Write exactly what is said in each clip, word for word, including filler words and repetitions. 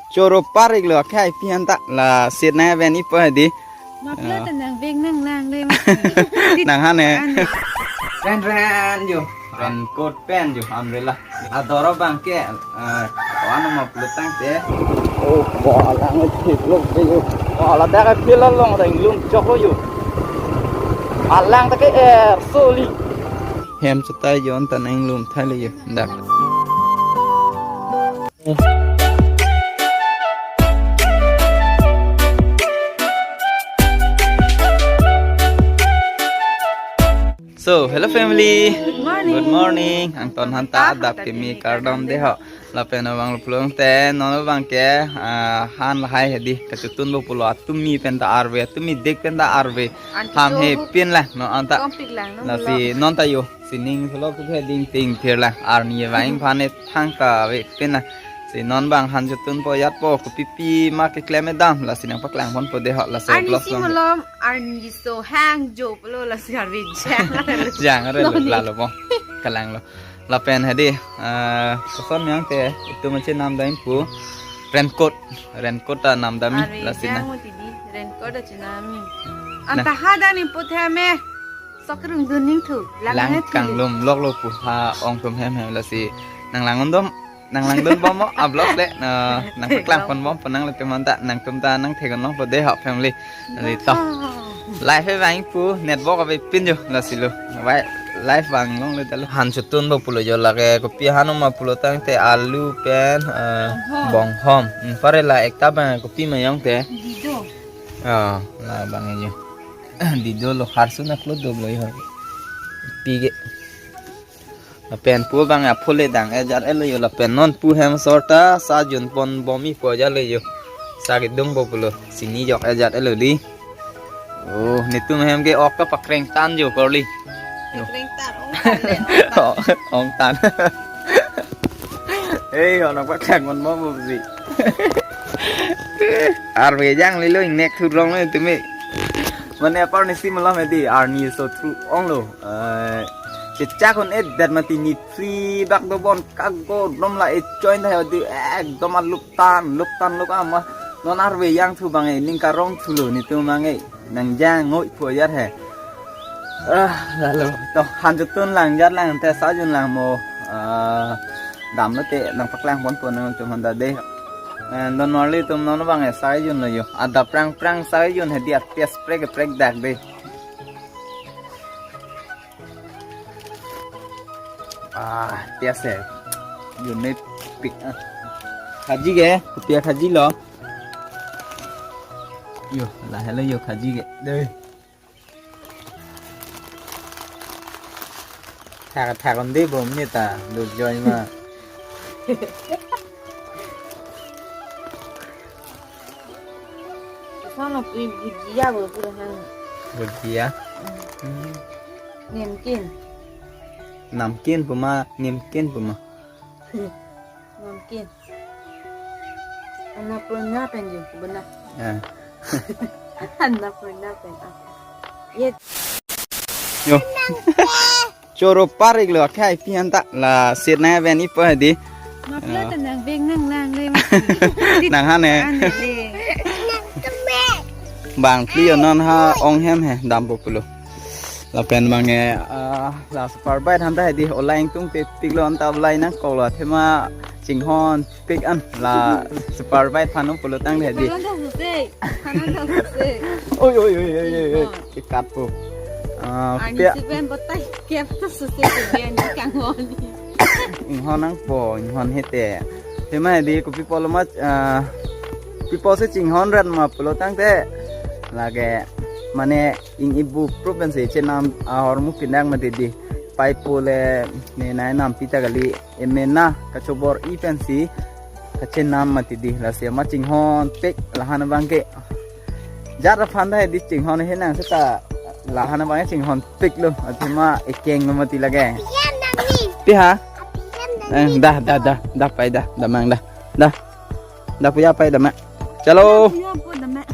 Choro parik lo, akhai pi anta la sir na ben ipo hadi. Mapla Ah. ta nang veng nang lang le. Nang han eh. Ane. Ren ren yo. Raincoat pen yo, umbrella. Ador abang ke, eh, ano ma pulo tangte. Oh, bola nge thik lo ke yo. Bola dak ke pila long reng lum chok lo yo. Alang ta ke er soli. Hem chutai jon ta nang lum thai le yo. Dak. So, hello family. Good morning. Good morning. Angton han ta adap kemi kardom de ho. Lapen abang lo pulo tangte, non abang ke, ah, han lahai hadi, kachotun po pulo, atumi pen ta arve, atumi dik pen ta arve. An Ham he kecho pin la, non anta. Kompik lang, no, Lasi lo. Non ta yo, sining solo ke ding ting thir la, arni vang phan ne thang ta ve pin la. Si non abang han chotun po yat po, kopi pi ma keklem dam, lasi nang paklang pon po de ho, laso Arni vlog si long. Malom, arni so hang jo pulo, lasi arve jang. Jang are lo, Noni. Lalo po. Kalang lo. Lapen hadi, eh, koson yang te, itum ma chenam dam pu. Raincoat, raincoat ta nam dam mi, Arve lasi na. Jang mo tidi, raincoat ta chenam mi. Nah. Anta hadan ni put hem eh. Sok rung dun ning thu. Lang Lang he thu. Kang lum lok lo pu ha ong tum hem hem lasi. Nang lang undom, nang lang dun bom mo, a vlog le, na, nang paklang pon bom, panang le tum anta, nang tum ta, nang thegon long po de ho family. Lasi to. Live he vang pu, network ave pin jo, lasi lo. Vai, live vang long le ta lo. Han chotun po pulo jo lake, kopi han ma pulo tangte alu pen, eh, Bonghom. Bonghom. Hmm, pare la ekta bang kopi ma yong te. Dido. Ah, la bang jo. Dido lo harsu na klo do lo yo. Pige. Lapen pu bang a phule dang ejar elo yo lapen non pu hem sorta sa jun pon bom ipo ja lo yo. Sa kedung po pulo. Sini jok ejar elo di. Oh, netum hem ke ok ta pakreng tan jo korli. Yo. Pakreng tan, ong tan le, ong tan. Oh, ong tan. Hei, ho nang paklang mon mo bu si. Arve jang lilo ingnek thurong lo tumi. Mane apar ni si malam edi arni so thru ong lo. Eh, chechak un et dat mati ni free bak do bon kago dom la e join tha di ekdom a lup tan, lup tan lup ama. Non arve jang thu bang e ning karong thu lo netum bang e. Nang jang ngoi pho yar he. Ah, lalo. To han chotun lang jar lang te sa jun lang mo. Ah, dam lo te nang paklang pon pon nang tum han da de. Eh, non marli tum non bang e sa jun lo yo. Ada prang prang sa jun he dia tes prek prek dak de. Ah, tes he. Jun ne pik ah. Khaji ke, kopi khaji lo. Yo, la helo yo khaji ke. Dei. Thak thak on de bom ni ta, du join ma. Sono pui bhujia bo pura hang. Bhujia? Hmm. Hmm. Namkeen. Namkeen pu ma, nimkeen pu ma. Namkeen. Annapurna pen jo, benar. Ah. Annapurna pen. Ah. Ye. Yo. Choro parik lo, akhai pi anta la sir na ben ipo hadi. Mapla ta nang veng nang lang le. Nang han eh. An le. Bang pli yo non ha ong hem he dam po pulo. Lapen bang e, ah, la super bike han ta hadi olai tung te tik lo anta olai nang kok lo athema chinghon pik an la super bike phan ong pulo tang hadi. Kanan ta suse. Kanan ta suse. Oi, oi, oi, oi, oi, oi. Chinghon. Ikat po. Ah, Arni pia. Si pen botai kep ta suse ke dia ni kanghon. Inghon nang po, inghon hete. Tema di kopi pulo ma, ah, kopi pulo si chinghon ran ma pulo tangte. Lake mane ing ibu province chenam ahormu pinang mati di. Pai pule ne nai nam pita kali emena kachobor-i pensi kachenam mati di. Lasi ama chinghon pik lahan abang ke. Jat aphan ta hedi chinghon he nang seta lahan abang chinghon pik lo. Athema ekeng lo mati lake. Pi ha? Eh, dah, dah, dah, dah pai dah, damang dah. Dah. Dah puya pai damang. Chalo. Puya po damang.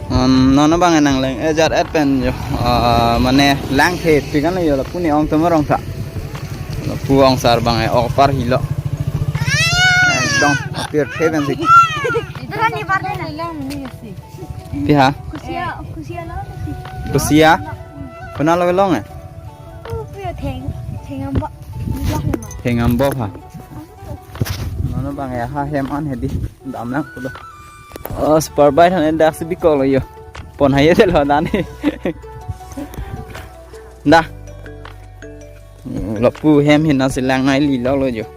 Um, non abang nang leng ejar et pen jo. Ah, mane lang the pikan jo lapu ni ong tomorong sa. Lapu ong sar bang e ok par hilo. Dong, apirthe pensi. Berani, berani. Pi ha? Kusia, kusia lo. Kusia? Konat lo long eh? Oh, pia theng, theng ambok. Theng ambok ha. Nono bang ya ha hem an hedi. Damlang pulo. Oh, super bike han daksi bikok lo yo. Pon haye lo dan he. Da. Lapu hem hin nasi lang nai li lo lo yo.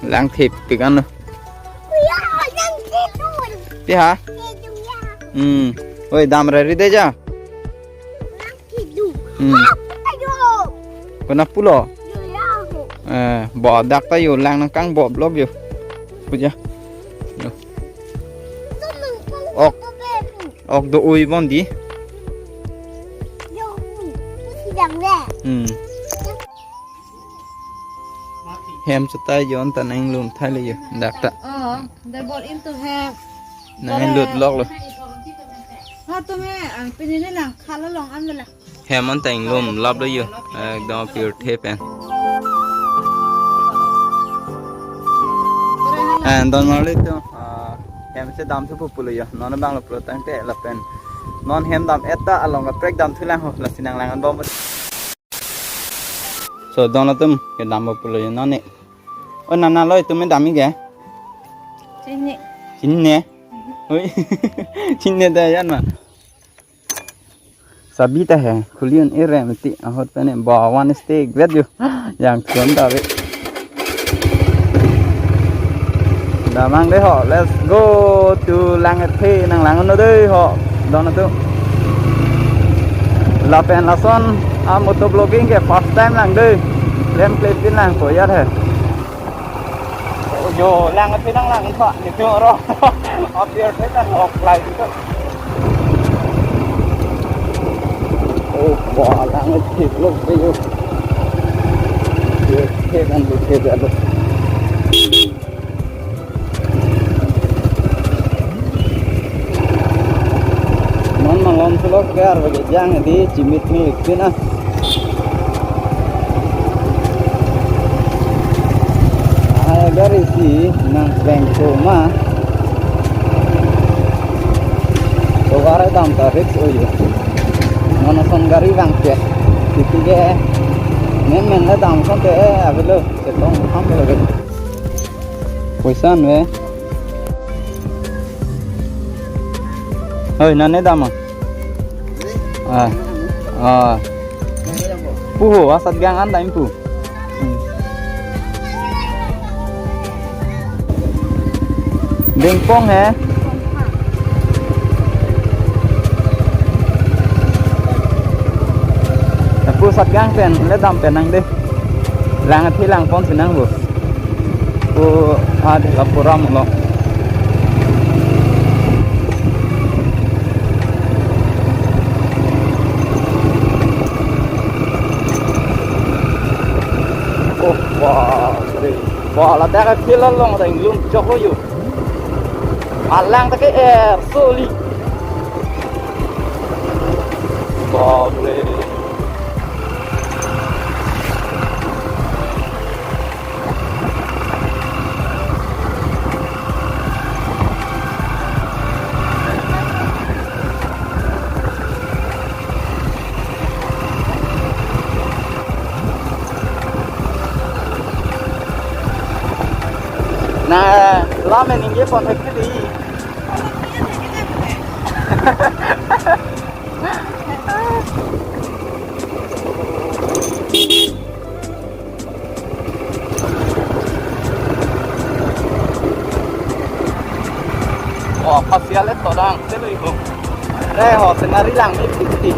Lang thip pikan lo. Kuya, lang thip dun. Pi ha? Thip dun ya. Hmm. Oi, dam rari de ja. Lang thip dun. Hmm. Ayo. Konat pulo? Yo, ya, ho. Eh, bodak ta yo lang nangkang bob lok yo. Puja. Yo. Dun nangkang Ok. Bob lok. Ok do-oi bon di. Yo, hu. Hu si dang le. Hmm. Hem chutai jon ta nang lum thai le yo. Dak ta. Oh, they bought into hem. Nang lut lok lo. Ha, tum he, ang pini ne lang, khala long an le la. Hem an ta inglum lap lo yo. Ekdom apirthe pen. And don marli to, ah, hem si damthu pu pulo yo. Non bang lo pulo tangte lapen non hem dam-et ta along kaprek damthu lang ho, lasi nang lang an bom. So, don atum kedam pu pulo yo non ne. O nana lo, itum dam-ik ke? Chini. Chini ne? Oi. Chini da yan ma. Sabi ta he, khuli un-e rem ti ahut pen ba one stick vet yo. Yang thun ta ve. Damnang de ho, let's go to Langphe, nang lang un-o de ho. Don atum. Lapen lason a motovlogging ke first time lang de. Lem klepin lang ko yar he. Yo, Langphe nang lang pa, ni tu ro. Apirthe ta nok lai tu. Oh, ba Langphe lo pe yo. Yo, ke kan lo ke jalo. Non malom sulok gar bagi jang di chimit mi ikpin ah. Ai gari si nang bengko ma. Tovar dam ta risk o yo. Non ason gari bang ke. Titi ke. Men men le dam son te eh avelo. Setong ham le. Poisa an ve. Oi, nane dam ah? Ah. Ah. Pu ho, asat gang an dam pu. Hmm. Dingpong he. Pu sat gang pen, le dam pen nang de. Langphe lang pon si nang bu. Pu, ah, di lapuram lo. Oh, wah, sorry. Wah, ladak ke lon long ta inglum chok lo yo. Alang ta ke er soli. Bap re. Na, lamen ningje pon thek di. Oh, pasial le todang, telo iho. Re ho, senari lang ni piti.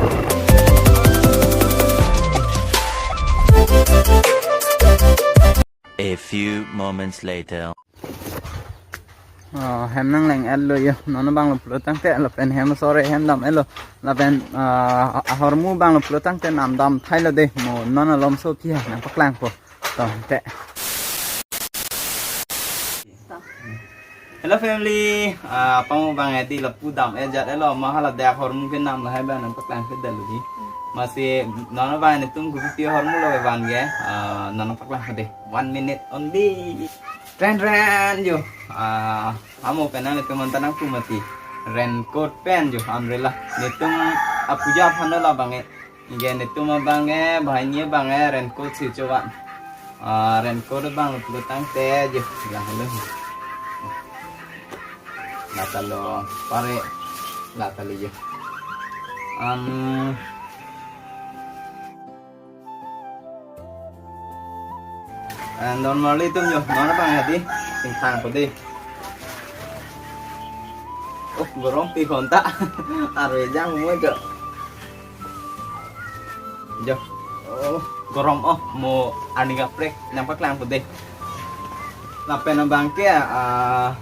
A few moments later. Oh, hem nang leng-et lo yo, non bang lo pulo tangte, lapen hem sore hem dam-et lo, lapen, ah, ahormu bang lo pulo tangte nam dam thai lo de, mo non alom so ki ha nang paklang po. To, te. Hello family, ah, pamo bang edi lapu dam-et jat-et lo, ma hala dak ahormu ke nam lahai bang nang paklang ke dal di. Masi non bang netum kupi ahormu lo bang ke, ah, non paklang ke de. One minute only. Tren tren jo. Ah, amo pen nangtum anta nangpu mati. Raincoat pen jo umbrella. Netum apuja aphan lo labang ke. Anke netum abang ke, banghini abang ke raincoat si chovan. Ah, raincoat abang pulo tangte jo. Lahelo. Lata lo pare. Lata lo jo. Um, And don marli tum jo, non abang hadi, ingthang ko dei. Oh, gorom pi honta. Arve jang mo jo. Jo. Oh, gorom oh, mo arni kaprek, nangpaklang ko dei. Lapen abang ke, ah,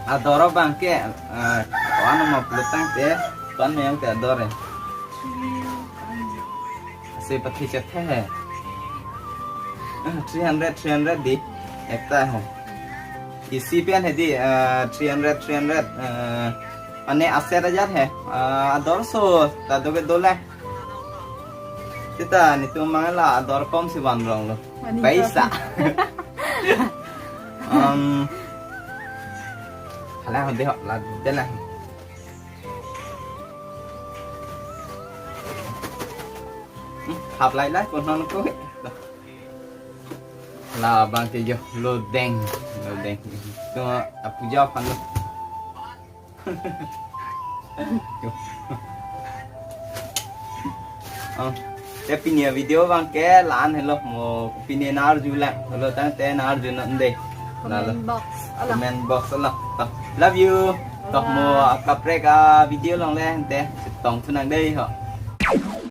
ador abang ke, ah, ko-an ma pulo tangte, ko-an ma yang ke ador eh. Ase pathi chethe hai. Ah, three hundred, three hundred dei. Ekta hai. Isi pen hai dei, ah, three hundred, three hundred, ah, mane aser ajar hai. Ah, ador so, ta do ke do le. Sita netum mang la ador kom si van rong lo. Ani paisa. Paisa. Um, hala hode ho, la de la. Hmm, hap lai lai pon non ko. Labang ke jo, lodeng, lodeng. To apuja aphan lo. Jo. Oh, te pini avideo abang ke la-an helo, mo pini nang-arju lang, helo tangte nang-arju non dei. Lalo. Comment box. Alam. Comment box lo. To, love you. To mo bye bye. Kaprek avideo along le te chetong thu nang dei ho.